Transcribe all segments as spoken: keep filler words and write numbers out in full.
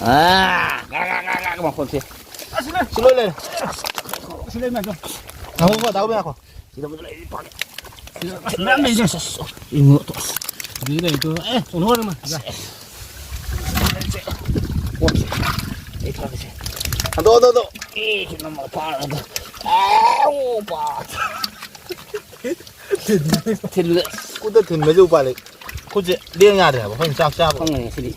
ꯑꯥ, ꯒ꯭ꯔꯥ, ꯒ꯭ꯔꯥ, ꯒ꯭ꯔꯥ, ꯒ꯭ꯔꯥ ꯃꯈꯣꯟꯁꯦ꯫ ꯑꯁꯤ ꯂꯩ꯫ ꯁꯤ ꯂꯣꯏ ꯂꯩꯔꯦ꯫ ꯑꯁꯤ ꯂꯩ ꯃꯌꯥꯝꯗꯣ꯫ ꯉꯥꯏꯈꯣ, ꯉꯥꯏꯈꯣ, ꯗꯥꯎ ꯉꯥꯏꯈꯣ꯫ ꯁꯤꯗ ꯑꯃꯁꯨ ꯂꯩꯔꯤ, ꯄꯥꯒꯦ꯫ ꯁꯤꯗ ꯃꯌꯥꯝ ꯂꯩꯔꯤꯁꯦ꯫ ꯑꯁ, ꯑꯁ, ꯑꯁ, ꯏꯉꯣ, ꯑꯁ꯫ ꯑꯗꯨꯗꯤ ꯂꯩꯇꯣ꯫ ꯑꯦ, ꯆꯣꯡꯊꯣꯛꯈ꯭ꯔꯦ ꯃꯥ꯫ ꯑꯁ, ꯑꯁ꯫ ꯄꯣꯠꯁꯦ꯫ ꯑꯩ ꯊꯥꯔꯛꯀꯦꯁꯦ꯫ ꯍꯟꯗꯣꯛ, ꯍꯟꯗꯣꯛ, ꯍꯟꯗꯣꯛ꯫ ꯑꯦ, ꯁꯤ ꯅꯝꯃꯒ ꯐꯥꯔꯒ꯫ ꯑꯦ, ꯑꯣ, ꯄꯥ꯫ ꯊꯤꯜꯂꯦ꯫ ꯈꯨꯠꯇ ꯊꯤꯟꯕꯁꯦ ꯎꯄꯥꯏ ꯂꯩ꯫ ꯈꯨꯠꯁꯦ ꯂꯦꯡ ꯌꯥꯗ꯭ꯔꯦ ꯍꯥꯏꯕ, ꯑꯩꯈꯣꯏꯅ ꯆꯥꯛ ꯆꯥꯕ꯫ ꯈꯪꯉꯅꯤ ꯉꯁꯤꯗꯤ꯫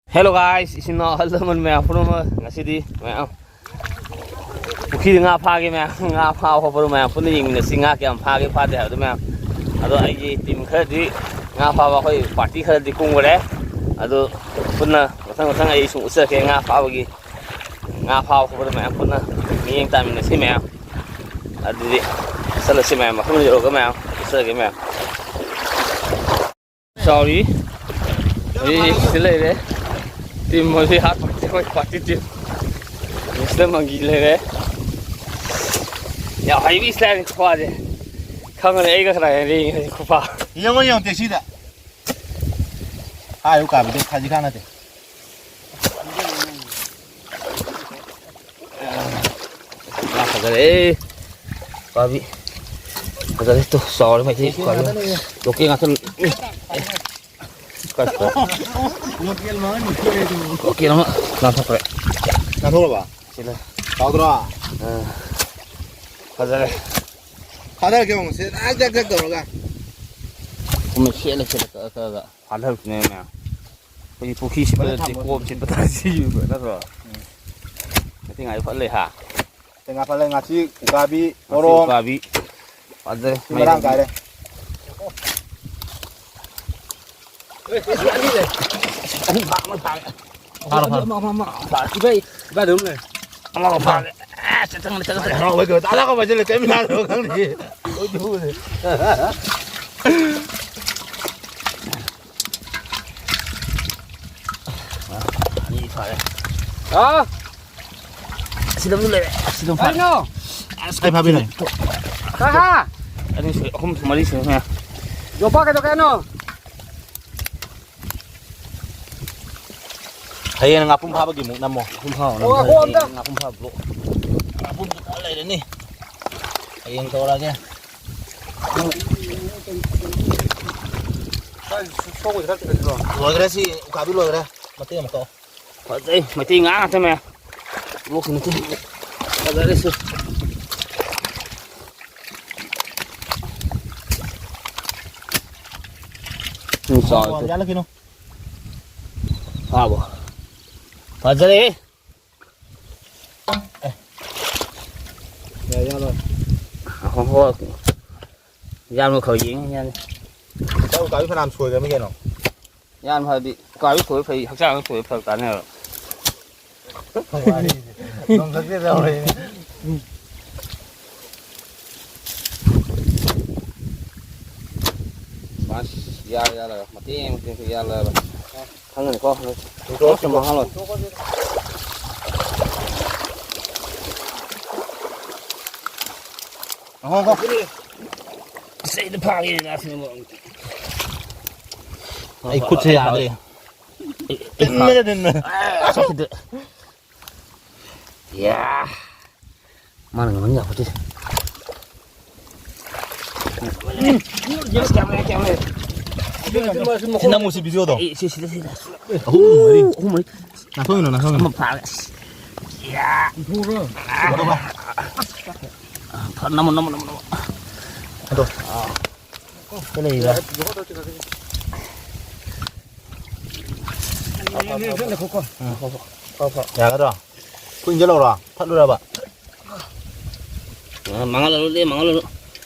Hello guys, ꯏꯆꯤꯟ ꯏꯅꯥꯎ ꯑꯍꯜ ꯂꯃꯟ ꯃꯌꯥꯝ ꯄꯨꯝꯅꯃꯛ, ꯉꯁꯤꯗꯤ ꯃꯌꯥꯝ ꯄꯨꯈ꯭ꯔꯤꯗ ꯉꯥ ꯐꯥꯒꯦ ꯃꯌꯥꯝ, ꯉꯥ ꯐꯥꯕ ꯈꯣꯠꯄꯗꯣ ꯃꯌꯥꯝ ꯄꯨꯟꯅ ꯌꯦꯡꯃꯤꯟꯅꯁꯤ, ꯉꯥ ꯀꯌꯥꯝ ꯐꯥꯒꯦ ꯐꯥꯗꯦ ꯍꯥꯏꯕꯗꯣ ꯃꯌꯥꯝ꯫ ꯑꯗꯣ ꯑꯩꯒꯤ team ꯈꯔꯗꯤ ꯉꯥ ꯐꯥꯕ, ꯑꯩꯈꯣꯏ party ꯈꯔꯗꯤ ꯀꯨꯝꯈ꯭ꯔꯦ꯫ ꯑꯗꯣ ꯄꯨꯟꯅ ꯃꯊꯪ ꯃꯊꯪ ꯑꯩ ꯁꯨꯝ ꯎꯠꯆꯔꯛꯀꯦ ꯉꯥ ꯐꯥꯕꯒꯤ, ꯉꯥ ꯐꯥꯕ ꯈꯣꯠꯄꯗ ꯃꯌꯥꯝ ꯄꯨꯟꯅ ꯃꯤꯠꯌꯦꯡ ꯇꯥꯃꯤꯟꯅꯁꯤ ꯃꯌꯥꯝ꯫ ꯑꯗꯨꯗꯤ ꯆꯠꯂꯁꯤ ꯃꯌꯥꯝ, ꯃꯐꯝꯗ ꯌꯧꯔꯒ ꯃꯌꯥꯝ ꯎꯠꯆꯔꯒꯦ ꯃꯌꯥꯝ꯫ ꯆꯥꯎꯔꯤ꯫ ꯑꯩ ꯁꯤꯗ ꯂꯩꯔꯦ꯫ Team ꯍꯧꯖꯤꯛ ꯍꯥꯠ party, ꯑꯩꯈꯣꯏ party team꯫ ꯃꯤꯁꯇꯔ ꯃꯪꯒꯤ ꯂꯩꯔꯦ꯫ ꯌꯥꯝ ꯍꯩꯕꯤ style ꯅꯤ ꯈꯨꯐꯥꯁꯦ꯫ ꯈꯪꯉꯅꯤ ꯑꯩꯒ ꯀꯅꯥ ꯍꯦꯟꯅ ꯂꯦꯡꯉꯤ ꯍꯧꯖꯤꯛ ꯈꯨꯐꯥ꯫ ꯌꯦꯡꯉꯣ, ꯌꯦꯡꯉꯣ, taxi ꯗ꯫ ꯍꯥꯏꯌꯨ ꯀꯥꯕꯤꯗꯣ ꯈꯖꯤꯛ ꯈꯥ ꯅꯠꯇꯦ꯫ ꯉꯥ ꯐꯖꯔꯦ꯫ ꯄꯥꯕꯤ꯫ ꯐꯖꯔꯦ ꯇꯨ, ꯆꯥꯎꯔꯦ ꯃꯩꯇꯩ ꯄꯥꯕꯤ꯫ Local ꯉꯥꯛꯇ꯫ ꯀꯥꯏ ꯆꯠꯈ꯭ꯔꯦ? Local ꯑꯃ ꯂꯥꯟꯊꯣꯛꯈ꯭ꯔꯦ꯫ ꯂꯥꯟꯊꯣꯛꯈ꯭ꯔꯕ? ꯁꯤ ꯂꯩ꯫ ꯆꯥꯎꯗ꯭ꯔꯣ? ꯑꯥ꯫ ꯐꯖꯔꯦ꯫ ꯊꯥꯗꯔꯛꯀꯦ ꯌꯦꯡꯉꯣ, ꯁꯤ ꯖꯛ ꯖꯛ ꯖꯛ ꯇꯧꯔꯒ꯫ ꯈꯨꯝꯃꯦ, ꯁꯦꯠꯂ ꯁꯦꯠꯂ ꯀꯛꯑ ꯀꯛꯑꯒ ꯐꯥꯊꯔꯛꯇꯣꯏꯅꯦ ꯃꯌꯥꯝ꯫ ꯑꯩꯈꯣꯏꯒꯤ ꯄꯨꯈ꯭ꯔꯤ ꯁꯤꯠꯄ ꯐꯖꯅ ꯅꯠꯇꯦ, ꯊꯝꯃꯣ꯫ ꯀꯣꯝ ꯁꯤꯠꯄ ꯇꯥꯔꯦ ꯁꯤ, ꯅꯠꯇ꯭ꯔꯣ? ꯎꯝ꯫ ꯉꯥꯇꯦꯡ ꯉꯥꯏ ꯐꯖ ꯂꯩ ꯍꯥ? ꯉꯥꯇꯦꯡ ꯉꯥ ꯐꯖ ꯂꯩ, ꯉꯥꯆꯤꯛ, ꯎꯀꯥꯕꯤ, ꯉꯥꯆꯤꯛ, ꯄꯣꯔꯣꯝ꯫ ꯎꯀꯥꯕꯤ꯫ ꯐꯖꯔꯦ, ꯁꯤ ꯃꯩ ꯃꯔꯥꯡ ꯂꯩꯔꯦ꯫ ꯀꯥꯏꯔꯦ꯫ ꯑꯅꯤ ꯐꯥ-, ꯑꯃ ꯐꯥꯔꯦ꯫ ꯐꯥꯔꯣ, ꯐꯥꯔꯣ꯫ ꯑꯃ, ꯑꯃ, ꯑꯃ ꯐꯥꯔꯦ꯫ ꯏꯕꯥꯏ, ꯏꯕꯥꯏꯗ ꯑꯗꯨꯝ ꯂꯩ꯫ ꯑꯃ ꯐꯥꯔꯦ꯫ ꯑꯦ, ꯆꯠꯊꯪꯅ, ꯆꯠꯊꯪꯅ꯫ ꯍꯔꯥꯎꯕꯩ ꯀꯩꯅꯣ ꯇꯥꯗ ꯀꯃꯥꯏꯅ ꯆꯠꯂꯦ? ꯀꯩꯝ ꯌꯥꯗ꯭ꯔꯕ ꯈꯪꯗꯦ꯫ ꯑꯣꯏꯗꯨꯕꯨꯗꯤ꯫ ꯑꯅꯤ ꯐꯥꯔꯦ꯫ ꯍꯥ? ꯑꯁꯤꯗ ꯑꯃꯁꯨ ꯂꯩꯔꯦ꯫ ꯑꯁꯤꯗ ꯑꯃ ꯐꯥꯔꯦ꯫ ꯀꯩꯅꯣ? ꯑꯁ, ꯑꯩ ꯐꯥꯕꯤꯔꯦ꯫ ꯀꯥ ꯍꯥ? ꯑꯅꯤ ꯁꯨꯏ, ꯑꯍꯨꯝ, ꯃꯔꯤ ꯁꯨꯏ ꯃꯌꯥꯝ꯫ ꯌꯣꯄꯥꯛ ꯀꯩꯗꯧꯒꯦ ꯍꯥꯏꯅꯣ? ꯍꯌꯦꯡ ꯉꯥꯄꯨꯝ ꯐꯥꯕꯒꯤ ꯑꯃꯨꯛ ꯅꯝꯃꯣ꯫ ꯉꯥꯄꯨꯝ ꯐꯥꯕ ꯑꯣ, ꯅꯝꯃꯣ꯫ ꯉꯥꯄꯨꯝ ꯑꯝꯇ꯫ ꯍꯌꯦꯡ ꯉꯥꯄꯨꯝ ꯐꯥꯕ vlog꯫ ꯉꯥꯄꯨꯝꯁꯨ ꯐꯥ ꯂꯩꯔꯅꯤ꯫ ꯍꯌꯦꯡ ꯇꯧꯔꯛꯑꯒꯦ꯫ ꯁꯣꯛꯄꯁꯦ ꯈꯔ ꯆꯤꯡꯍꯜꯂꯁꯤꯔꯣ? ꯂꯣꯏꯈ꯭ꯔꯦ ꯁꯤ ꯎꯀꯥꯕꯤ ꯂꯣꯏꯈ꯭ꯔꯦ꯫ ꯃꯇꯦꯛ ꯑꯃ ꯀꯛꯑꯣ꯫ ꯐꯖꯩ, ꯃꯩꯇꯩ ꯉꯥ ꯉꯥꯛꯇ ꯃꯌꯥꯝ꯫ ꯂꯣꯛꯁꯨ ꯅꯠꯇꯦ꯫ ꯐꯖꯔꯦ ꯁꯤ꯫ ꯎꯝ, ꯆꯥꯎꯔꯦ꯫ ꯌꯥꯜꯂꯛꯈꯤꯅꯨ꯫ ꯐꯥꯕꯣ? ꯐꯖꯔꯦꯍꯦ꯫ ꯑꯦ꯫ ꯌꯥꯏ, ꯌꯥꯜꯂꯣ꯫ ꯍꯣ, ꯍꯣ꯫ ꯌꯥꯝꯅ ꯈꯔ ꯌꯦꯡꯉꯤ ꯌꯥꯅꯤ꯫ ꯆꯧ ꯀꯥꯕꯤ ꯐꯅꯌꯥꯝ ꯁꯣꯏꯈ꯭ꯔꯃꯤ ꯀꯩꯅꯣ꯫ ꯌꯥꯝ ꯐꯔꯗꯤ ꯀꯥꯕꯤ ꯁꯣꯏ ꯐꯩ, ꯍꯛꯆꯥꯡ ꯁꯣꯏ ꯐꯔꯛ ꯇꯥꯅꯦꯕ꯫ ꯋꯥꯔꯤꯁꯦ꯫ ꯅꯣꯡꯈꯛꯇꯤ ꯇꯧꯔꯦꯅꯦ꯫ ꯑꯁ, ꯌꯥꯔ ꯌꯥꯜꯂꯒ, ꯃꯇꯦꯛ ꯃꯇꯦꯛ ꯌꯥꯜꯂꯒ꯫ ꯈꯪꯒꯅꯤꯀꯣ꯫ ꯇꯣꯛꯑꯣ, ꯃꯥꯡꯍꯜꯂꯣꯏ꯫ ꯉꯥꯏꯈꯣ, ꯉꯥꯏꯈꯣ꯫ ꯑꯁ, ꯑꯩꯗ ꯐꯥꯒꯦꯅ ꯂꯥꯛꯄꯅꯦꯕ꯫ ꯑꯩ ꯈꯨꯠꯁꯦ ꯌꯥꯗ꯭ꯔꯦ꯫ ꯑꯩ, ꯑꯩ ꯐꯥ-, ꯇꯤꯟꯅꯒ ꯇꯤꯟꯅ꯫ ꯑꯥ, ꯆꯠꯈꯤꯗ꯭ꯔꯦ꯫ ꯌꯥ꯫ ꯃꯥꯅ ꯉꯝꯍꯟ ꯌꯥꯄꯣꯠꯇꯦ꯫ ꯁꯤ ꯅꯝꯃꯨ, ꯁꯤ videoꯗꯣ꯫ ꯑꯩ ꯁꯤ, ꯁꯤꯗ, ꯁꯤꯗ꯫ ꯑꯍꯨꯝ, ꯃꯔꯤ꯫ ꯑꯍꯨꯝ, ꯃꯔꯤ꯫ ꯅꯥꯊꯣꯛꯏꯅꯣ, ꯅꯥꯊꯣꯛꯏꯅꯣ꯫ ꯑꯃ ꯐꯥꯔꯦ꯫ ꯑꯁ꯫ ꯌꯥ꯫ ꯐ-, ꯅꯝꯃꯣ, ꯅꯝꯃꯣ, ꯅꯝꯃꯣ, ꯅꯝꯃꯣ꯫ ꯑꯗꯣ꯫ ꯁꯤ ꯂꯩꯔꯤꯕ꯫ ꯎꯝ꯫ ꯌꯥꯒꯗ꯭ꯔꯣ? ꯈꯨꯠ ꯏꯟꯖꯜꯍꯧꯔꯣ? ꯊꯠꯂꯨꯔꯕ? ꯑ, ꯃꯉꯥꯜ ꯂꯧꯔꯨꯗꯦ, ꯃꯉꯥꯜ ꯂꯧꯔꯨ-,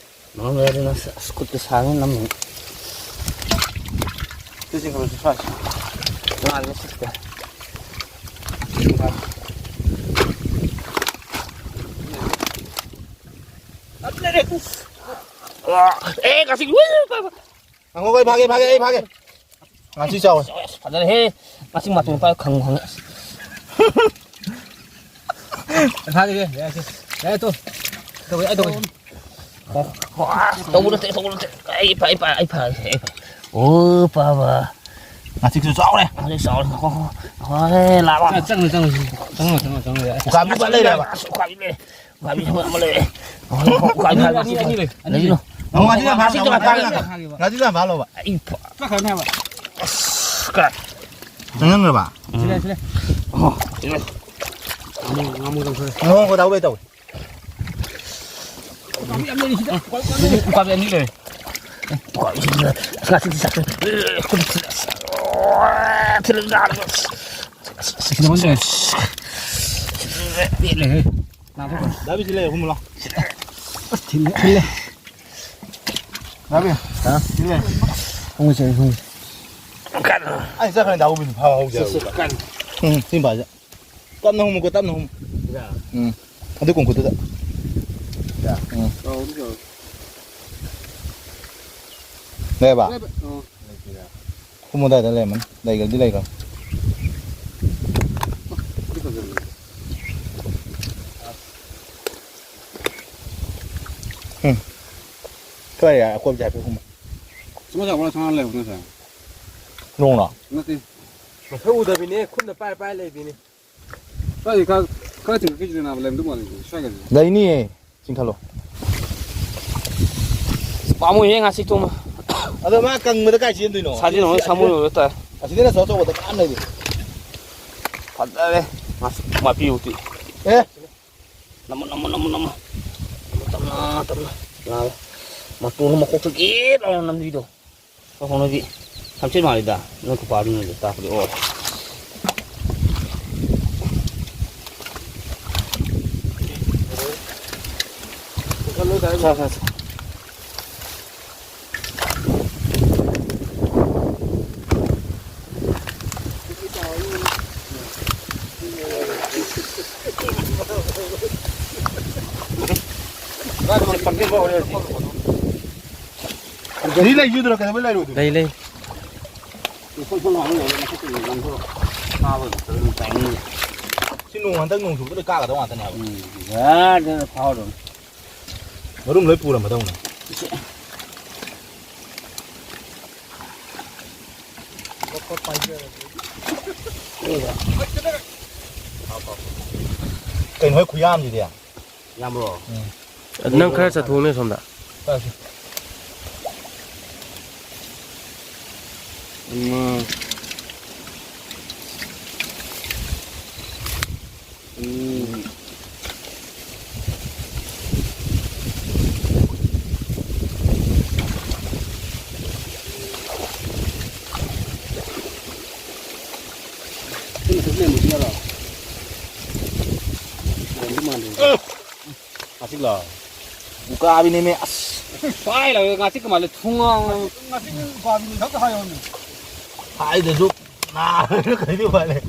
ꯃꯉꯥꯜ ꯂꯧꯔꯨꯗꯦ, ꯅꯪ ꯑꯁ, ꯈꯨꯠꯇ ꯁꯥꯡꯅ ꯅꯝꯃꯤ꯫ ꯁꯤ ꯆꯤꯡꯈꯠꯂꯁꯤ, ꯁ꯭ꯋꯥꯏꯁꯤ꯫ ꯉꯥꯜꯂꯦ ꯈꯨꯠꯇ꯫ ꯑꯦ, ꯀꯛꯆꯤꯡ, ꯎꯏ, ꯄꯥꯏ, ꯄꯥꯏ꯫ ꯉꯥꯏꯈꯣ, ꯑꯩ ꯐꯥꯒꯦ, ꯐꯥꯒꯦ, ꯑꯩ ꯐꯥꯒꯦ꯫ ꯉꯥꯆꯤ ꯆꯥꯎꯋꯦ꯫ ꯑꯁ, ꯐꯖꯔꯦꯍꯦ꯫ ꯉꯥꯆꯤ ꯃꯇꯨꯝ ꯄꯥꯏ ꯈꯪꯉꯨ ꯈꯪꯉꯦ꯫ ꯑꯁ꯫ ꯐꯥꯒꯦ, ꯌꯥꯏ, ꯌꯥꯏ, ꯌꯥꯏ, ꯇꯣ꯫ ꯇꯧꯋꯦ, ꯑꯩ ꯇꯧꯋꯦ꯫ ꯇꯧꯕ ꯅꯠꯇꯦ, ꯇꯧꯕ ꯅꯠꯇꯦ꯫ ꯑꯩ ꯐ-, ꯑꯩ ꯐ-, ꯑꯩ ꯐ-, ꯑꯩ ꯐ-, ꯑꯣ, ꯄꯥꯕ꯫ ꯉꯥꯆꯤꯛꯁꯨ ꯆꯥꯎꯔꯦ꯫ ꯉꯥꯆꯤꯛ ꯆꯥꯎꯔꯦ꯫ ꯉꯥꯏꯈꯣ, ꯉꯥꯏꯈꯣ꯫ ꯍꯣꯏ, ꯂꯥꯛꯑꯣ꯫ ꯆꯪ-, ꯆꯪꯉꯨ, ꯆꯪꯉꯨ, ꯆꯪꯉꯨ, ꯆꯪꯉꯨ, ꯆꯪꯉꯨ꯫ ꯎꯀꯥꯕꯤ ꯑꯃ ꯂꯩꯔꯦꯕ꯫ ꯑꯁ, ꯎꯀꯥꯕꯤ ꯂꯩꯔꯦ꯫ ꯎꯀꯥꯕꯤ ꯑꯃ ꯂꯩꯔꯦ꯫ ꯎꯀꯥꯕꯤ ꯑꯅꯤ, ꯍꯥꯏꯕ꯫ ꯑꯅꯤ, ꯑꯅꯤ ꯂꯩ꯫ ꯑꯅꯤ ꯂꯩ꯫ ꯂꯩꯅꯣ꯫ ꯅꯪ ꯉꯥꯆꯤꯛ ꯌꯥꯝ ꯐꯥ-, ꯉꯥꯆꯤꯛ ꯌꯥꯝ ꯐꯥ-, ꯉꯥꯆꯤꯛ ꯌꯥꯝ ꯐꯥ ꯂꯧꯕ꯫ ꯑꯩ ꯐ-, ꯆꯠꯈ꯭ꯔꯅꯤ ꯍꯥꯏꯕ꯫ ꯑꯁ, ꯀꯥꯏ꯫ ꯆꯪꯍꯟꯈ꯭ꯔꯕ? ꯁꯤꯂꯦ, ꯁꯤꯂꯦ꯫ ꯑꯣ, ꯁꯤꯂꯦ꯫ ꯉꯥꯃꯨ, ꯉꯥꯃꯨ ꯆꯪꯊꯣꯛꯑꯦ꯫ ꯉꯥꯃꯨ ꯀꯣꯗꯥꯎ ꯂꯩ ꯇꯧꯋꯦ꯫ ꯎꯀꯥꯕꯤ ꯑꯅꯤ ꯂꯩ꯫ ꯎꯀꯥꯕꯤ ꯑꯅꯤ ꯂꯩ꯫ ꯎꯀꯥꯕꯤ ꯑꯅꯤ ꯂꯩ꯫ ꯉꯥꯆꯤꯛ ꯆꯥꯛꯁꯦ꯫ ꯊꯤꯜꯂ ꯆꯥꯔꯒ꯫ ꯁꯤꯗ ꯑꯃ ꯂꯩ꯫ ꯄꯦꯠꯂꯦꯍꯦ꯫ ꯅꯥꯊꯣꯛꯈ꯭ꯔꯣ꯫ ꯗꯥꯕꯤ ꯁꯤ ꯂꯩ, ꯑꯍꯨꯝ ꯂꯥꯎ꯫ ꯑꯁ, ꯊꯤꯜꯂꯦ, ꯊꯤꯜꯂꯦ꯫ ꯗꯥꯕꯤ꯫ ꯍꯥ? ꯁꯤ ꯂꯩ꯫ ꯈꯣꯡꯎꯞꯁꯦ, ꯈꯣꯡꯎꯞꯁꯦ꯫ ꯑꯩ ꯆꯠꯈ꯭ꯔꯅꯤ, ꯗꯥ ꯎꯕꯤꯗꯤ ꯐꯥꯕ ꯍꯧꯗꯦ ꯁꯤ, ꯁꯤ, ꯍꯥꯏꯕ꯫ ꯀꯟ꯫ ꯎꯝ, ꯁꯤ ꯃꯄꯥꯁꯦ꯫ ꯇꯞꯅ ꯍꯨꯝꯃꯨꯀꯣ, ꯇꯞꯅ ꯍꯨꯝꯃꯨ꯫ ꯁꯤꯗ꯫ ꯎꯝ꯫ ꯑꯗꯨ ꯀꯣꯡꯈꯨꯠꯇꯨꯗ꯫ ꯁꯤꯗ꯫ ꯎꯝ꯫ ꯆꯥꯎꯕꯅꯤ, ꯆꯥꯎꯕꯅꯤ꯫ ꯂꯩꯔꯕ? ꯂꯩꯕ-, ꯑꯣ꯫ ꯂꯩꯇꯦꯗ꯫ ꯈꯨꯃꯨ ꯑꯗꯥꯏꯗ ꯂꯩꯔꯝꯃꯅꯤ꯫ ꯂꯩꯈ꯭ꯔꯗꯤ ꯂꯩꯈ꯭ꯔꯣ꯫ ꯑꯣ, ꯑꯗꯨ ꯐꯖꯕꯅꯤ꯫ ꯎꯝ꯫ ꯈꯔ ꯌꯥꯏ, ꯑꯀꯣꯏꯕꯁꯦ ꯍꯥꯏꯐꯦꯠ ꯍꯨꯝꯃꯨ꯫ ꯁꯨꯝ ꯆꯥꯎꯕ꯭ꯔꯥ, ꯁꯨꯝ ꯂꯩꯕ꯭ꯔꯥ ꯉꯁꯥꯏ? ꯅꯣꯡꯂꯣ? ꯅꯠꯇꯦ꯫ ꯃꯁꯛ ꯎꯗꯕꯤꯅꯦ, ꯈꯨꯠꯅ ꯄꯥꯏꯔ ꯄꯥꯏꯔ ꯂꯩꯕꯤꯅꯦ꯫ ꯁ꯭ꯋꯥꯏꯗꯤ ꯈꯔ, ꯈꯔ ꯆꯤꯡꯈꯠꯈꯤꯁꯤꯗꯅ ꯂꯩꯔꯝꯗꯧ ꯃꯥꯜꯂꯤ, ꯁ꯭ꯋꯥꯏꯒꯁꯦ꯫ ꯂꯩꯅꯤꯌꯦ, ꯆꯤꯡꯈꯠꯂꯣ꯫ ꯄꯥꯝꯃꯨꯏꯍꯦ, ꯉꯥꯆꯤꯛꯇꯨꯃ꯫ ꯑꯗꯣ ꯃꯥ ꯀꯪꯕꯗ ꯀꯥꯏ ꯆꯦꯟꯗꯣꯏꯅꯣ? ꯁꯥꯖꯤꯟ ꯍꯣꯏ ꯁꯥꯃꯨ ꯌꯧꯔ ꯇꯥꯏ꯫ ꯑꯁꯤꯗꯅ ꯑꯆꯧ ꯑꯆꯧꯕꯗ ꯃꯌꯥꯝ ꯂꯩꯔꯤ꯫ ꯐꯖꯔꯦ, ꯉꯥꯆꯤꯛ ꯃꯄꯤ ꯎꯇꯤ꯫ ꯑꯦ꯫ ꯅꯝꯃꯣ, ꯅꯝꯃꯣ, ꯅꯝꯃꯣ, ꯅꯝꯃꯣ꯫ ꯇꯞꯅ, ꯇꯞꯅ꯫ ꯌꯥꯔꯦ꯫ ꯃꯇꯣꯟ ꯃꯀꯣꯛꯇ ꯒꯦꯠ ꯂꯥꯎꯅ ꯅꯝꯕꯤꯗꯣ꯫ ꯍꯣꯏ, ꯍꯣꯏ, ꯅꯣꯏꯗꯤ ꯊꯝꯆꯦꯠ ꯃꯥꯜꯂꯤꯗ, ꯅꯣꯏ ꯈꯨꯄꯥꯗꯨꯅꯗꯤ ꯇꯥꯛꯄꯗꯤ ꯑꯣ꯫ ꯁꯥ, ꯁꯥ, ꯁꯥ꯫ ꯁꯤ ꯂꯩꯈꯤꯗ꯭ꯔꯣ? ꯀꯩꯗꯧꯕꯩ ꯂꯩꯔꯣꯏꯗꯣꯏꯅꯣ? ꯂꯩ, ꯂꯩ꯫ ꯁꯤ ꯅꯣꯡ ꯍꯟꯗꯛ ꯅꯣꯡ ꯆꯨꯕꯗ ꯂꯣꯏ ꯀꯥꯒꯗꯧ ꯉꯥꯛꯇꯅꯦ ꯍꯥꯏꯕ꯫ ꯎꯝ, ꯌꯥꯗꯅ ꯐꯥꯎꯔꯕꯅꯤ꯫ ꯃꯔꯨꯝ ꯂꯣꯏ ꯄꯨꯔꯝꯃꯗꯧꯅꯦ꯫ ꯀꯩꯅꯣ ꯍꯣꯏ ꯈꯨꯌꯥꯝꯁꯤꯗꯤ꯫ ꯌꯥꯝꯕ꯭ꯔꯣ? ꯎꯝ꯫ ꯅꯪ ꯈꯔ ꯆꯠꯊꯣꯛꯅꯦ ꯁꯣꯝꯗ꯫ ꯆꯠꯂꯁꯤ꯫ ꯎꯝ꯫ ꯎꯝ꯫ ꯁꯤ ꯃꯊꯛ ꯂꯩꯔꯝꯕꯁꯨ ꯌꯥꯔꯣ? ꯂꯩꯔꯝꯗꯧ ꯃꯥꯟꯗꯦ꯫ ꯉꯥꯆꯤꯛꯂꯣ? ꯎꯀꯥꯕꯤꯅꯦꯃꯦ, ꯑꯁ꯫ ꯄꯥꯏ ꯂꯥꯎꯋꯦ, ꯉꯥꯆꯤꯛꯀ ꯃꯥꯜꯂꯦ, ꯊꯨꯡꯉꯥꯎ꯫ ꯉꯥꯆꯤꯛ ꯎꯀꯥꯕꯤꯅꯦ ꯈꯛꯇ ꯍꯥꯏꯌꯣꯅꯦ꯫ ꯍꯥꯏꯗ꯭ꯔꯁꯨ ꯅꯥꯔꯒ ꯀꯩꯗꯤ ꯎꯄꯥꯏ ꯂꯩ?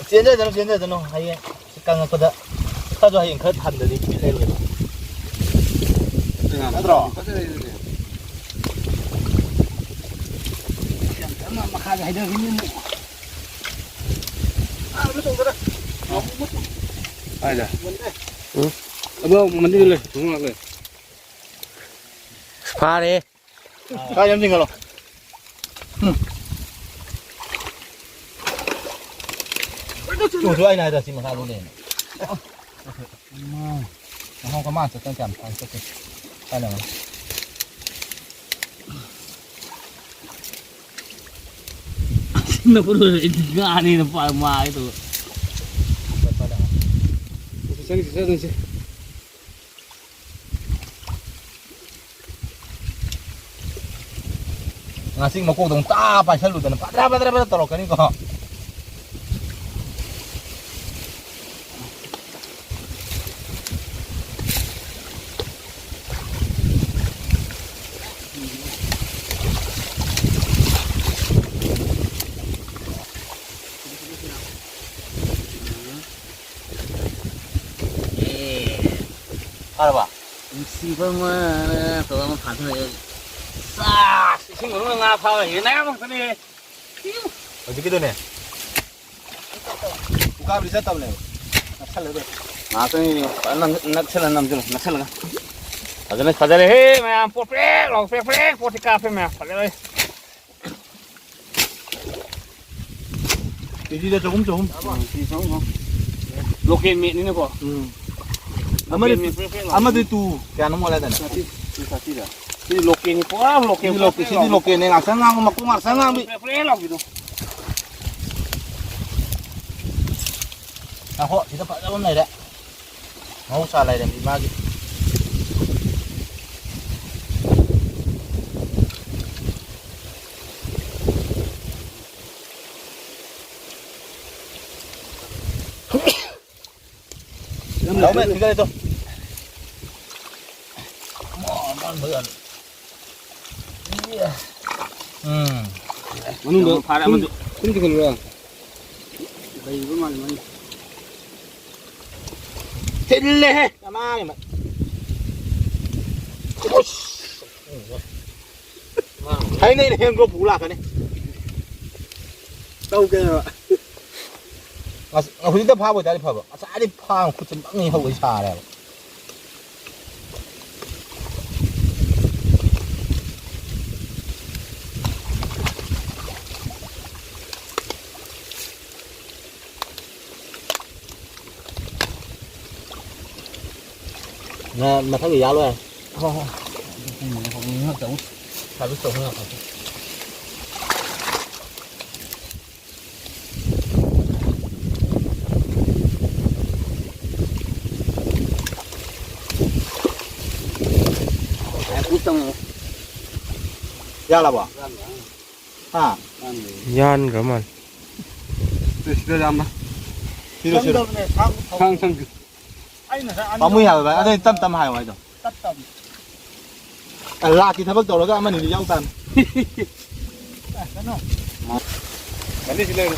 ꯆꯦꯟꯖꯗꯅꯣ, ꯆꯦꯟꯖꯗꯅꯣ, ꯍꯌꯦꯡ ꯀꯪꯉꯛꯄꯗ ꯈꯔꯁꯨ ꯍꯌꯦꯡ ꯈꯔ ꯊꯝꯗ꯭ꯔꯗꯤ ꯕꯤꯠ ꯂꯩꯔꯣꯏꯕ꯫ ꯅꯠꯇ꯭ꯔꯣ? ꯌꯥꯝ ꯀꯟꯅ ꯃꯈꯥꯗ ꯍꯩꯊꯈꯤꯅꯤ ꯑꯃꯨꯛ꯫ ꯑꯥ, ꯑꯃ ꯆꯣꯡꯊꯔꯦ꯫ ꯀꯥꯏꯗ? ꯃꯨꯟꯗꯦ꯫ ꯎꯝ꯫ ꯑꯗꯣ ꯃꯟꯗꯤꯔ ꯂꯩ, ꯊꯣꯡ ꯉꯥꯛ ꯂꯩ꯫ ꯐꯥꯔꯦ꯫ ꯀꯥꯏ ꯌꯥꯝ ꯆꯤꯡꯈꯠꯂꯣ꯫ ꯎꯝ꯫ ꯆꯨꯁꯨ ꯑꯩꯅ ꯍꯥꯏꯗ꯭ꯔꯥ ꯁꯤ ꯃꯈꯥꯗ ꯂꯩꯌꯦꯅ꯫ ꯎꯝ꯫ ꯅꯍꯣꯡ ꯀꯃꯥꯟ ꯆꯠꯇꯅ ꯀꯌꯥꯝ ꯁꯥꯡ ꯆꯠꯀꯦ꯫ ꯀꯥꯏꯗꯅꯣ? ꯅꯈꯨꯠ ꯉꯥꯅꯤꯅ ꯃꯥꯒꯦ ꯇꯧꯕ꯫ ꯆꯠ, ꯀꯥꯏꯗꯅꯣ? ꯆꯪꯁꯤ, ꯆꯪꯁꯤ꯫ ꯉꯥꯆꯤꯛ ꯃꯀꯣꯛꯇ ꯑꯃꯨꯛ ꯇꯥ ꯄꯥꯏꯁꯜꯂꯨꯗꯅ ꯕꯗ꯭ꯔꯥ ꯕꯗ꯭ꯔꯥ ꯕꯗ꯭ꯔꯥ ꯇꯧꯔꯛꯀꯅꯤꯀꯣ꯫ ꯑꯦ꯫ ꯐꯥꯔꯕ? ꯅꯨꯡꯁꯤꯕ ꯑꯃ ꯇꯧꯔ ꯑꯃ ꯐꯥꯊꯔꯛꯑꯦ꯫ ꯆꯥꯁ! ꯏꯁꯤꯡ ꯃꯅꯨꯡꯗ ꯉꯥ ꯐꯥꯕ ꯍꯩꯌꯦ, ꯅꯌꯥꯝꯕ ꯈꯛꯇꯅꯦ꯫ ꯍꯧꯖꯤꯛꯀꯤꯗꯨꯅꯦ꯫ ꯎꯀꯥꯕꯤꯗꯤ ꯆꯠꯇꯕꯅꯦꯕ꯫ ꯉꯥꯛꯇꯪ ꯐꯖꯅ ꯅꯝ-, ꯅꯛꯁꯜꯂ ꯅꯝꯁꯤꯜꯂꯨ, ꯅꯛꯁꯜꯂꯒ꯫ ꯐꯖꯅ ꯐꯖꯔꯦꯍꯦ ꯃꯌꯥꯝ, ꯄꯣꯠ ꯄ꯭ꯔꯦꯛ ꯂꯥꯎ, ꯄ꯭ꯔꯦꯛ ꯄ꯭ꯔꯦꯛ ꯄꯣꯠꯁꯤ ꯀꯥꯞꯄꯦ ꯃꯌꯥꯝ, ꯐꯖꯔꯦ꯫ ꯀꯦꯖꯤꯗ ꯆꯍꯨꯝ, ꯆꯍꯨꯝ꯫ ꯎꯝ, ꯀꯦꯖꯤ ꯆꯍꯨꯝ, ꯆꯍꯨꯝ꯫ ꯂꯣꯀꯦꯜ ꯃꯦꯠꯅꯤꯅꯀꯣ꯫ ꯎꯝ꯫ ꯑꯃꯗꯤ, ꯂꯣꯀꯦꯜ ꯃꯦꯠ ꯄ꯭ꯔꯦꯛ ꯄ꯭ꯔꯦꯛ ꯂꯥꯎ꯫ ꯑꯃꯗꯤ ꯇꯨ ꯀꯌꯥꯅꯣꯝ ꯑꯣꯜꯂꯦꯗꯥꯏꯅꯦ? ꯆꯥꯇ꯭ꯔꯦꯠ, ꯆꯥꯇ꯭ꯔꯦꯠ꯫ ꯁꯤꯗꯤ ꯂꯣꯀꯦꯜꯅꯤ, ꯄꯨꯔꯥ ꯂꯣꯀꯦꯜ ꯁꯤꯗꯤ ꯄ꯭ꯔꯦꯛ ꯂꯣꯀꯦꯜ, ꯄ꯭ꯔꯦꯛ ꯁꯤꯗꯤ ꯂꯥꯎꯕꯤꯗꯣ꯫ ꯂꯣꯀꯦꯜꯅꯦ, ꯉꯥꯛꯁꯪ ꯉꯥꯡꯕ, ꯃꯀꯨ ꯉꯥꯛꯁꯪ ꯉꯥꯡꯕꯤ꯫ ꯄ꯭ꯔꯦꯛ ꯄ꯭ꯔꯦꯛ ꯂꯥꯎꯕꯤꯗꯣ꯫ ꯉꯥꯏꯈꯣ, ꯁꯤꯗ ꯐꯖꯕ ꯑꯃ ꯂꯩꯔꯦ꯫ ꯃꯍꯧꯁꯥ ꯂꯥꯏꯔꯦꯝꯕꯤ ꯃꯥꯒꯤ꯫ ꯂꯥꯎꯃꯦ, ꯊꯤꯒꯠꯂꯦ ꯇꯣ꯫ ꯃꯥ, ꯃꯥ, ꯃꯥ, ꯃꯥ꯫ ꯎꯝ꯫ ꯃꯅꯨꯡꯗ ꯐꯥꯔꯦ ꯁꯨꯝ, ꯑꯃꯁꯨ꯫ ꯁꯨꯝ ꯆꯤꯡꯈꯠꯂꯨꯔꯣ? ꯂꯩꯕ ꯃꯥꯜꯂꯦ ꯃꯅꯨꯡꯗ꯫ ꯆꯤꯜꯂꯦꯍꯦ, ꯅꯃꯥꯒꯤ ꯃ-, ꯎꯁ! ꯍꯥꯏꯅꯩꯅꯦ, ꯍꯦꯟꯒ꯭ꯔꯣ ꯄꯨ ꯂꯥꯛꯀꯅꯤ꯫ ꯇꯧꯒꯦꯕ꯫ ꯑꯁ, ꯍꯧꯖꯤꯛꯇ ꯐꯥꯕ ꯑꯣꯏꯇꯥꯔꯗꯤ ꯐꯕ꯫ ꯉꯁꯥꯏꯗꯤ ꯐꯥ ꯈꯨꯠꯁꯦ ꯕꯪ ꯍꯧꯒꯩ ꯁꯥꯔꯦꯕ꯫ ꯅ-, ꯃꯊꯪꯒꯤ ꯌꯥꯜꯂꯣ ꯌꯥꯔꯦ꯫ ꯍꯣꯏ, ꯍꯣꯏ꯫ ꯉꯥꯏꯍꯥꯛ ꯇꯧ꯫ ꯁꯥꯔꯚꯤꯁ ꯇꯧ ꯉꯥꯏꯍꯥꯛ꯫ ꯌꯥꯔꯕꯣ? ꯍꯥ? ꯌꯥꯟꯈ꯭ꯔ ꯃꯥꯜꯂꯦ꯫ ꯁꯤꯗ ꯌꯥꯝꯅ꯫ ꯁꯤꯗ, ꯁꯤꯗ꯫ ꯆꯪꯗꯕꯅꯦ, ꯁꯥꯡ ꯁꯥꯡ ꯆꯪꯗꯦ꯫ ꯑꯩ ꯉꯁꯥꯏ ꯑꯅꯤ ꯄꯥꯝꯃꯨꯏ ꯍꯥꯏꯕ ꯚꯥꯏ꯫ ꯑꯗꯨꯗꯤ ꯇꯞ ꯇꯞ ꯍꯥꯏꯌꯣ ꯍꯥꯏꯗꯣ꯫ ꯇꯞ ꯇꯞ꯫ ꯑ, ꯂꯥꯛꯀꯤ ꯊꯕꯛ ꯇꯧꯔꯒ ꯑꯃꯅꯤꯗꯤ ꯌꯥꯎ ꯇꯥꯕꯅꯤ꯫ ꯑ, ꯀꯩꯅꯣ꯫ ꯒꯥꯔꯤꯁꯤ ꯂꯩꯔꯦ꯫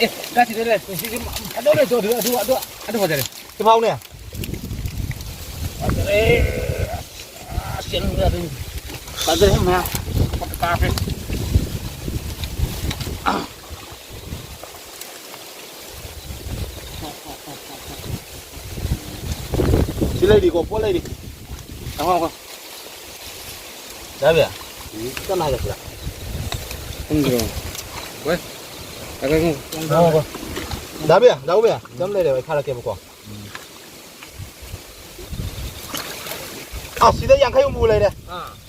ꯑꯦ, ꯒꯥꯔꯤꯁꯤ ꯂꯩꯔꯦ꯫ ꯁꯤ, ꯁꯤ, ꯑꯗꯨ ꯂꯩ, ꯑꯗꯨ, ꯑꯗꯨ, ꯑꯗꯨ, ꯑꯗꯨ ꯐꯖꯔꯦ꯫ ꯁꯤ ꯐꯥꯎꯅꯦ꯫ ꯐꯖꯔꯦ꯫ ꯑꯁ, ꯆꯦꯟꯕ ꯌꯥꯗꯣꯏꯅꯤ꯫ ꯐꯖꯔꯦ ꯃꯌꯥꯝ꯫ ꯀꯥꯞꯄꯦ꯫ ꯂꯩꯔꯤꯀꯣ, ꯄꯣꯠ ꯂꯩꯔꯤ꯫ ꯉꯥꯏꯈꯣ, ꯉꯥꯏꯈꯣ꯫ ꯗꯥ ꯕꯤ, ꯀꯟꯅ ꯍꯥꯏꯒꯠꯁꯤꯔꯥ? ꯈꯪꯗ꯭ꯔꯣ? ꯍꯣꯏ꯫ ꯉꯥꯏꯈꯣ, ꯉꯥꯏꯈꯣ꯫ ꯉꯥꯏꯈꯣ, ꯉꯥꯏꯈꯣ꯫ ꯗꯥ ꯕꯤ, ꯗꯥ ꯎꯕꯦ, ꯀꯩꯝ ꯂꯩꯔꯦ, ꯑꯩ ꯊꯥꯔꯛꯀꯦꯕꯀꯣ꯫ ꯑꯁ, ꯁꯤꯗ ꯌꯥꯡꯈꯩ ꯍꯨꯝꯐꯨ ꯂꯩꯔꯦ꯫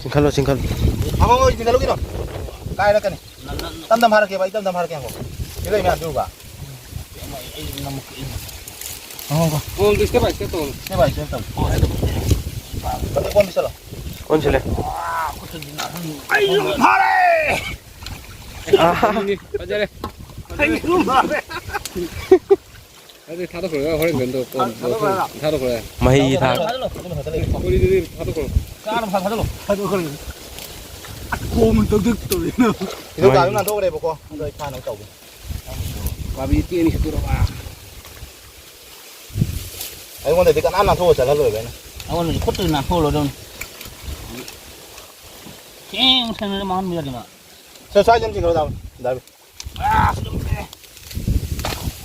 ꯆꯤꯡꯈꯠꯂꯣ, ꯆꯤꯡꯈꯠꯂꯣ꯫ ꯉꯥꯏꯈꯣ, ꯉꯥꯏꯈꯣ, ꯆꯤꯡꯈꯠꯂꯨ ꯀꯩꯅꯣ꯫ ꯀꯥꯏꯔꯛꯀꯅꯤ꯫ ꯇꯝ ꯇꯝ ꯍꯥꯏꯔꯛꯀꯦꯕ, ꯑꯩ ꯇꯝ ꯇꯝ ꯍꯥꯏꯔꯛꯀꯦ, ꯉꯥꯏꯈꯣ꯫ ꯁꯤ ꯂꯩ ꯃꯌꯥꯝꯁꯦ ꯎꯕ꯭ꯔꯥ? ꯉꯥꯏꯈꯣ, ꯉꯥꯏꯈꯣ꯫ ꯃꯑꯣꯡꯗꯣ step by step ꯇꯧ꯫ Step by step ꯇꯧ꯫ ꯍꯣꯏ, ꯑꯗꯨ꯫ ꯃꯇꯦꯛ ꯀꯣꯟ ꯄꯤꯁꯜꯂꯣ꯫ ꯀꯣꯟꯁꯤꯜꯂꯦ꯫ ꯑꯩ ꯐꯥꯔꯦ! ꯑꯥ꯫ ꯐꯖꯔꯦ꯫ ꯑꯩ ꯐꯥꯔꯦ! ꯑꯗꯨꯗꯤ ꯊꯥꯗꯣꯛꯈ꯭ꯔꯒ ꯍꯣꯔꯦꯟ ꯀꯩꯅꯣ ꯇꯧ, ꯀꯣꯟ ꯊꯥꯗꯣꯛꯈ꯭ꯔꯒ꯫ ꯊꯥꯗꯣꯛꯈ꯭ꯔꯒ꯫ ꯃꯍꯩ ꯊꯥ-꯫ ꯊꯥꯗꯣꯛꯈ꯭ꯔꯣ꯫ ꯊꯥꯗꯣꯛꯈ꯭ꯔꯣ꯫ ꯎꯔꯤꯗꯨꯗꯤ ꯊꯥꯗꯣꯛꯈ꯭ꯔꯣ꯫ ꯆꯥꯅꯕ ꯊꯥꯗꯣꯛꯈ꯭ꯔꯣ꯫ ꯊꯥꯗꯣꯛꯈ꯭ꯔꯣ꯫ ꯈꯣꯡꯅ ꯇꯧꯗꯣꯏ ꯇꯧꯔꯤꯅꯣ꯫ ꯁꯤꯗ ꯃꯍꯩ꯫ ꯒꯥꯔꯤ ꯅꯥꯟꯊꯣꯛꯈ꯭ꯔꯦꯕꯀꯣ꯫ ꯑꯗꯣ ꯑꯩ ꯐꯥꯅꯕ ꯇꯧꯒꯦ꯫ ꯀꯥꯕꯤ ꯇꯦꯛꯑꯅꯤ ꯁꯤꯠꯇꯣꯔꯕ꯫ ꯑꯩꯉꯣꯟꯗꯗꯤ ꯀꯅꯥꯝ ꯅꯥꯟꯊꯣꯛꯑ ꯆꯠꯍꯜꯂꯣꯏꯕ ꯑꯩꯅ꯫ ꯑꯩꯉꯣꯟꯗꯗꯤ ꯈꯨꯠꯇꯨꯗꯤ ꯅꯥꯟꯊꯣꯛꯍꯜꯂꯣꯏꯗꯧꯅꯤ꯫ ꯊꯦꯡ ꯊꯦꯡꯅ ꯃꯥꯡꯍꯟꯕ ꯌꯥꯗꯦ ꯃꯥ꯫ ꯁꯦ, ꯁ꯭ꯋꯥꯏꯗ ꯑꯗꯨꯝ ꯆꯤꯡꯈꯠꯂꯣ, ꯗꯥ-꯫ ꯗꯥ-꯫ ꯑꯥ, ꯁꯤ ꯑꯗꯨꯝ ꯂꯩꯔꯦ꯫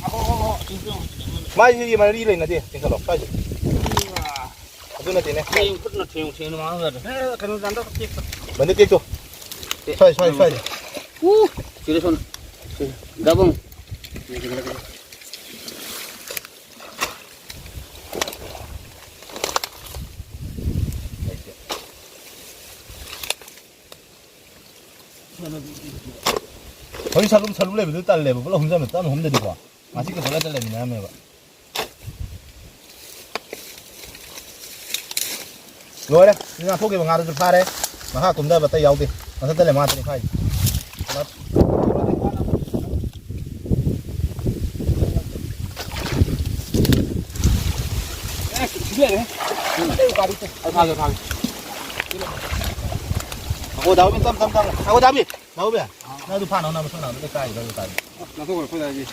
ꯑꯍꯣ, ꯍꯣ, ꯍꯣ, ꯁꯤ ꯑꯗꯨꯝ꯫ ꯃꯥꯏꯁꯤꯗꯤ ꯃꯔꯤ ꯂꯩꯅꯗꯦ, ꯆꯤꯡꯈꯠꯂꯣ, ꯁ꯭ꯋꯥꯏꯁꯦ꯫ ꯑꯗꯨ ꯅꯠꯇꯦꯅꯦ꯫ ꯊꯦꯡ ꯈꯨꯠꯅ ꯊꯦꯡ ꯊꯦꯡꯅ ꯃꯥꯡꯍꯟꯕ ꯌꯥꯗꯦ꯫ ꯑꯦ, ꯀꯩꯅꯣ, ꯗꯥꯟꯗꯣ ꯇꯦꯛꯄ꯫ ꯕꯟꯗꯨ ꯇꯦꯛꯇꯣ꯫ ꯁ꯭ꯋꯥꯏ, ꯁ꯭ꯋꯥꯏ, ꯁ꯭ꯋꯥꯏꯗ꯫ ꯎ! ꯁꯤꯗ ꯁꯣꯝ꯫ ꯗꯥꯕꯨꯡ꯫ ꯍꯧꯖꯤꯛ ꯁꯔꯨꯝ, ꯁꯔꯨꯝ ꯂꯩꯕꯗꯨ ꯇꯜꯂꯦꯕ, ꯄꯨꯂꯞ ꯍꯨꯝꯖꯟꯕ ꯇꯞꯅ ꯍꯨꯝꯗꯗꯤꯀꯣ꯫ ꯉꯁꯤ ꯀꯩꯅꯣ ꯂꯩꯇ ꯂꯩꯃꯤꯟꯅꯔꯝꯃꯦꯕ꯫ ꯂꯣꯏꯔꯦ꯫ ꯁꯤ ꯉꯥꯊꯣꯛꯈꯤꯕ ꯉꯥꯗꯨꯁꯨ ꯐꯥꯔꯦ꯫ ꯃꯈꯥ ꯀꯨꯝꯊꯕ ꯑꯇꯩ ꯌꯥꯎꯗꯦ꯫ ꯃꯊꯛꯇ ꯂꯩ ꯃꯥ ꯉꯥꯛꯇꯅꯤ ꯐꯥꯔꯤꯁꯦ꯫ ꯑꯦ, ꯁꯤ ꯂꯩꯔꯦ꯫ ꯑꯩ ꯐꯥꯒꯦ, ꯐꯥꯒꯦ꯫ ꯉꯥꯏꯈꯣ, ꯗꯥꯎꯕꯤ, ꯇꯞ, ꯇꯞ, ꯇꯞ꯫ ꯉꯥꯏꯈꯣ, ꯗꯥꯎꯕꯤ꯫ ꯗꯥꯎꯕꯤ꯫ ꯅꯪ ꯑꯗꯨ ꯐꯥꯅꯕ ꯍꯣꯠꯅꯕ ꯁꯣꯝ ꯅꯥꯀꯟꯗ ꯂꯩꯀꯥꯏꯗ ꯂꯩꯀꯥꯏꯗ꯫ ꯉꯥꯊꯣꯛꯈ꯭ꯔꯣ, ꯑꯩꯈꯣꯏ ꯗꯥꯒꯤ꯫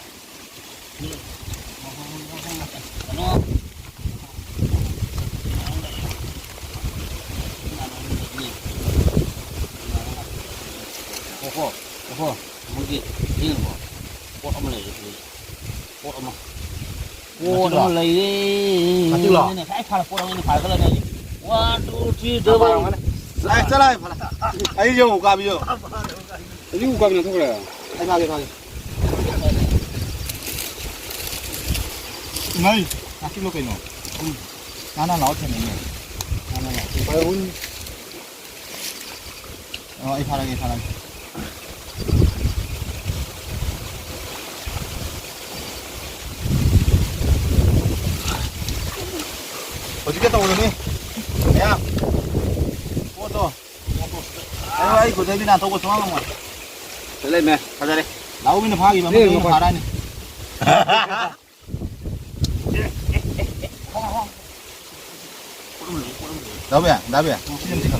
ꯉꯥꯏꯈꯣ, ꯉꯥꯏꯈꯣ, ꯃꯣꯏꯒꯤ ꯌꯦꯡꯉꯨꯀꯣ꯫ ꯄꯣꯠ ꯑꯃ ꯂꯩꯔꯦ ꯁꯤꯗ꯫ ꯄꯣꯠ ꯑꯃ꯫ ꯄꯣꯠ ꯑꯃ ꯂꯩꯔꯦ꯫ ꯉꯥꯆꯤꯛꯂꯣ? ꯑꯩꯅ ꯉꯁꯥꯏ ꯐꯥꯔꯛꯄ ꯄꯣꯠ ꯑꯃ ꯑꯩꯅ ꯐꯥꯔꯛꯀꯗꯕꯅꯦ ꯍꯧꯖꯤꯛ꯫ One, two, three, ꯐꯥꯔꯛꯑꯝꯒꯅꯤ꯫ ꯗꯕꯜ꯫ ꯑꯦ, ꯆꯠꯂꯣ, ꯐꯥꯔꯛ꯫ ꯑꯩ ꯌꯦꯡꯉꯨ, ꯎꯀꯥꯕꯤꯌꯣ꯫ ꯑꯗꯨ ꯎꯀꯥꯕꯤ ꯅꯥꯟꯊꯣꯛꯈ꯭ꯔꯦ꯫ ꯑꯩ ꯐꯥꯒꯦ, ꯐꯥꯒꯦ꯫ ꯏꯃꯥꯏ, ꯉꯥꯆꯤꯛꯂꯣ ꯀꯩꯅꯣ? ꯎꯝ꯫ ꯅꯥꯟ ꯅꯥꯟ ꯂꯥꯎ ꯊꯦꯡꯅꯩꯅꯦ꯫ ꯅꯥꯟ ꯅꯥꯟ ꯂꯥꯎ꯫ ꯄꯥꯏꯔꯛꯎꯅꯦ꯫ ꯑꯣ, ꯑꯩ ꯐꯥꯔꯒꯦ, ꯑꯩ ꯐꯥꯔꯒꯦ꯫ ꯍꯧꯖꯤꯛꯀ ꯇꯧꯕꯗꯨꯅꯤ꯫ ꯃꯌꯥꯝ꯫ ꯄꯣꯠꯇꯣ꯫ ꯑꯩ, ꯑꯩ ꯈꯨꯠꯇꯒꯤ ꯅꯥꯟꯊꯣꯛꯄ ꯁꯨꯡꯉꯝ ꯉꯝꯃꯣꯏ꯫ ꯂꯩꯃꯦ꯫ ꯐꯖꯔꯦ꯫ ꯂꯥꯎꯕꯤꯅ ꯐꯥꯈꯤꯕ ꯑꯃꯗꯨꯅ ꯐꯥꯔꯛꯑꯅꯤ꯫ ꯗꯥꯕꯤꯌꯥ, ꯗꯥꯕꯤꯌꯥ, ꯁꯤ ꯑꯃ ꯆꯤꯡꯈꯠꯂꯣ꯫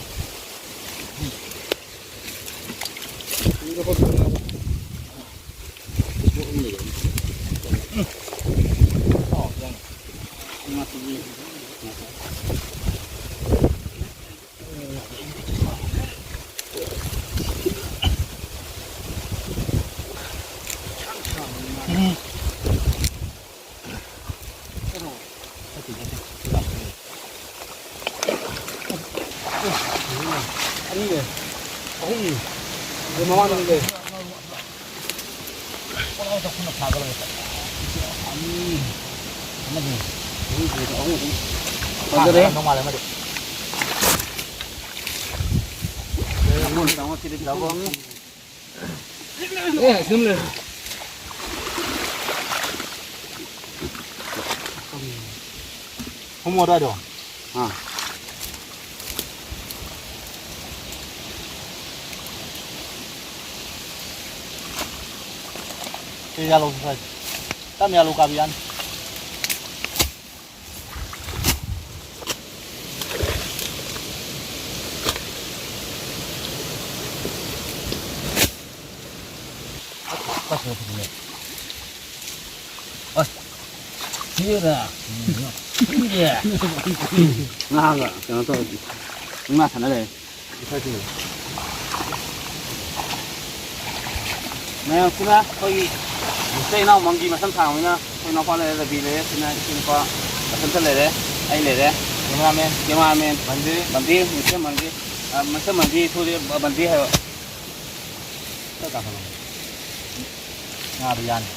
ꯑꯅꯤꯅꯦ꯫ ꯑꯍꯨꯝꯅꯤ꯫ ꯑꯗꯨ ꯃꯃꯥꯡꯗꯅꯤꯅꯦ꯫ ꯑꯅꯤ꯫ ꯑꯃꯗꯤ꯫ ꯑꯍꯨꯝ, ꯑꯍꯨꯝ꯫ ꯐꯖꯔꯦ꯫ ꯅꯣꯡꯉꯥꯜꯂꯦ ꯑꯃꯗꯤ꯫ ꯑꯦ, ꯑꯗꯨꯝ ꯂꯩ꯫ ꯐꯝꯃꯣ ꯑꯗꯥꯏꯗꯣ꯫ ꯑꯥ꯫ ꯁꯤ ꯌꯥꯜꯂꯣ, ꯁꯤ ꯁ꯭ꯋꯥꯏꯗ꯫ ꯇꯞꯅ ꯌꯥꯜꯂꯣ, ꯀꯥꯕꯤ ꯌꯥꯅꯤ꯫ ꯉꯥꯒ ꯀꯩꯅꯣ ꯇꯧꯔꯗꯤ ꯉꯥ ꯁꯥꯟꯅ ꯂꯩꯔꯦ꯫ ꯃꯌꯥꯝꯁꯤꯅ ꯑꯩꯈꯣꯏꯒꯤ ꯏꯆꯤꯜ ꯏꯅꯥꯎ ꯃꯪꯒꯤ ꯃꯁꯝ ꯁꯥꯡꯕꯅꯤꯅ ꯑꯩꯈꯣꯏ ꯏꯅꯥꯎꯄꯥ ꯂꯩꯔꯦ, ꯔꯕꯤ ꯂꯩꯔꯦ, ꯁꯤꯅ ꯏꯆꯦ ꯅꯨꯄꯥ ꯃꯊꯟꯇ ꯂꯩꯔꯦ, ꯑꯩ ꯂꯩꯔꯦ꯫ ꯀꯦꯃꯦꯔꯥꯃꯦꯟ꯫ ꯀꯦꯃꯦꯔꯥꯃꯦꯟ꯫ ꯃꯟꯗꯤꯔ꯫ ꯃꯟꯗꯤꯔ, ꯃꯤꯁꯇꯔ ꯃꯟꯗꯤꯔ꯫ ꯑ, ꯃꯤꯁꯇꯔ ꯃꯟꯗꯤꯔ ꯊꯣꯛꯂꯛꯑꯦ, ꯃꯟꯗꯤꯔ ꯍꯥꯏꯕ꯫ ꯈꯔ ꯀꯥꯈꯠꯂꯣ꯫ ꯉꯥꯗꯣ ꯌꯥꯅꯤ꯫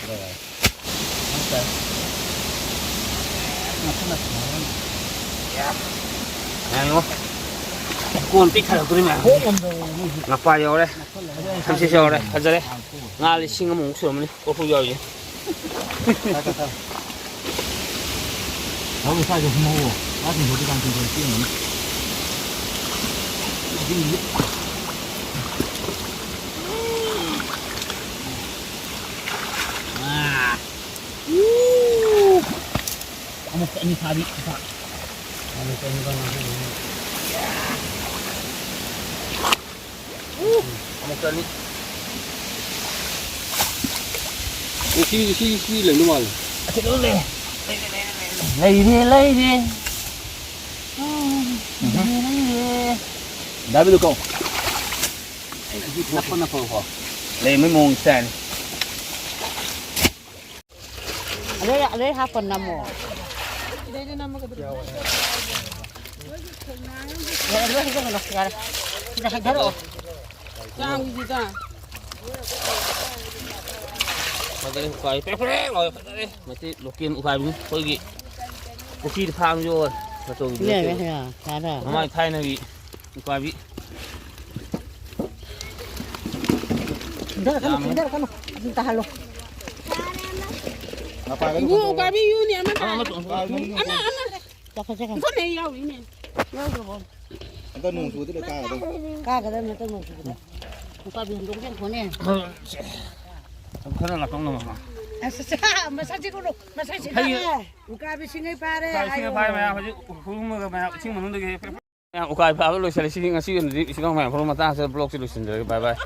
ꯂꯩꯔꯦ꯫ ꯉꯥꯏꯉꯣ꯫ ꯀꯣꯟ ꯄꯤꯛ ꯊꯜꯂꯛꯇꯣꯔꯤ ꯃꯌꯥꯝ꯫ ꯉꯄꯥ ꯌꯧꯔꯦ꯫ ꯁꯝꯁꯤꯁꯨ ꯌꯧꯔꯦ꯫ ꯐꯖꯔꯦ꯫ ꯉꯥ ꯂꯤꯁꯤꯡ ꯑꯃꯃꯨꯛ ꯁꯨꯔꯝꯃꯅꯤ꯫ ꯀꯣꯔꯐꯨ ꯌꯥꯎꯔꯤꯁꯦ꯫ ꯂꯧ ꯁ꯭ꯋꯥꯏꯗ ꯍꯨꯝꯍꯧꯋꯣ꯫ ꯉꯥ ꯊꯤꯟꯕ ꯗꯨꯀꯥꯟ ꯊꯤꯟꯕ ꯆꯦꯟꯒꯅꯤ꯫ ꯑꯗꯨꯒꯤꯗꯤ꯫ ꯑꯥ꯫ ꯎ꯫ ꯑꯃꯨꯛ ꯑꯅꯤ ꯐꯥꯕꯤ꯫ ꯑꯃꯨꯛ ꯑꯅꯤ ꯐꯥꯕꯤ꯫ ꯑꯃꯨꯛ ꯑꯅꯤ꯫ ꯑꯦ, ꯁꯤ, ꯁꯤ, ꯁꯤ ꯂꯩꯔꯝꯗꯧ ꯃꯥꯜꯂꯦ꯫ ꯑꯁꯤ ꯂꯣꯏ ꯂꯩꯔꯦ꯫ ꯂꯩꯔꯦ, ꯂꯩꯔꯦ, ꯂꯩꯔꯦ꯫ ꯎꯝ, ꯂꯩꯔꯦ, ꯂꯩꯔꯦ꯫ ꯗꯥꯕꯤꯗꯨ ꯀꯧ꯫ ꯅꯞꯄ ꯅꯞꯄꯒꯀꯣ꯫ ꯂꯩꯔꯝꯕꯩ ꯃꯑꯣꯡ ꯏꯁꯇꯥꯏꯜꯅꯤ꯫ ꯑꯗꯩ, ꯑꯗꯩ ꯍꯥꯞꯄ ꯅꯝꯃꯣ꯫ ꯌꯥꯔꯦ, ꯂꯣꯏ ꯍꯩꯖꯤꯜꯂꯣ, ꯌꯥꯔꯦ꯫ ꯁꯤꯗ ꯍꯩꯊꯔꯛꯑꯣ꯫ ꯆꯥꯡꯁꯤꯗ꯫ ꯐꯖꯔꯦ, ꯎꯀꯥꯏ ꯄ꯭ꯔꯦꯛ ꯄ꯭ꯔꯦꯛ ꯂꯥꯎꯔꯦ, ꯐꯖꯔꯦ꯫ ꯃꯁꯤ ꯂꯣꯀꯦꯜ ꯎꯀꯥꯏꯕꯤꯅꯤ꯫ ꯑꯩꯈꯣꯏꯒꯤ ꯄꯨꯈ꯭ꯔꯤꯗ ꯐꯥꯔꯝ ꯌꯣꯛꯑꯒ ꯃꯇꯧꯒꯤ ꯌꯥꯔꯦ, ꯌꯥꯔꯦ, ꯌꯥꯔꯦ꯫ ꯃꯃꯥꯡ ꯊꯥꯏꯅꯒꯤ ꯎꯀꯥꯕꯤ꯫ ꯏꯟꯊꯔꯛꯀꯅꯨ, ꯌꯥꯝꯃꯦ꯫ ꯏꯟꯊꯔꯛꯀꯅꯨ꯫ ꯑꯗꯨꯝ ꯇꯥꯍꯜꯂꯣ꯫ ꯏꯕꯨꯡꯉꯣ, ꯎꯀꯥꯕꯤ ꯌꯨꯅꯤ ꯑꯃ ꯇꯥꯏ꯫ ꯑꯃ, ꯑꯃ, ꯑꯃ꯫ ꯆꯠꯈ꯭ꯔꯦ, ꯆꯠꯈ꯭ꯔꯦ꯫ ꯏꯟꯊꯣꯛꯅꯦ ꯌꯥꯎꯔꯤꯅꯦ꯫ ꯌꯥꯎꯗ꯭ꯔꯕꯣ? ꯍꯟꯗꯛ ꯅꯣꯡ ꯆꯨꯕꯗ ꯂꯣꯏ ꯀꯥꯒꯗꯧꯅꯤ꯫ ꯀꯥꯒꯗꯕꯅꯤ ꯍꯟꯗꯛ ꯅꯣꯡ ꯆꯨꯕꯗ꯫ ꯎꯀꯥꯕꯤ ꯍꯟꯗꯣꯛ ꯌꯦꯡꯊꯣꯛꯅꯦ꯫ ꯈꯔ ꯂꯥꯛꯇꯧ ꯅꯪ꯫ ꯑꯁ, ꯑꯁ, ꯃꯁꯛꯁꯤ ꯎꯔꯣ, ꯃꯁꯛꯁꯤ ꯐꯩꯌꯦ꯫ ꯎꯔꯣ꯫ ꯎꯀꯥꯕꯤ ꯁꯤꯡꯉꯩ ꯐꯥꯔꯦ ꯎꯀꯥꯕꯤ ꯁꯤꯡꯉꯩ ꯍꯥꯏꯌꯣ꯫ ꯐꯥꯔꯦ ꯃꯌꯥꯝ ꯍꯧꯖꯤꯛ ꯍꯨꯔꯨꯝꯃꯒ ꯃꯌꯥꯝ ꯏꯁꯤꯡ ꯃꯅꯨꯡꯗꯒꯤ ꯍꯦꯛ ꯃꯌꯥꯝ ꯎꯀꯥꯏ ꯐꯥꯕ ꯂꯣꯏꯁꯤꯜꯂꯦ꯫ ꯁꯤꯒꯤ ꯉꯁꯤ ꯑꯣꯏꯅꯗꯤ ꯏꯆꯤꯜ ꯏꯅꯥꯎ ꯃꯌꯥꯝ ꯍꯧꯔ ꯃꯇꯥꯡ ꯑꯁꯤꯗ vlogꯁꯤ ꯂꯣꯏꯁꯤꯟꯖꯔꯒꯦ꯫ Bye bye꯫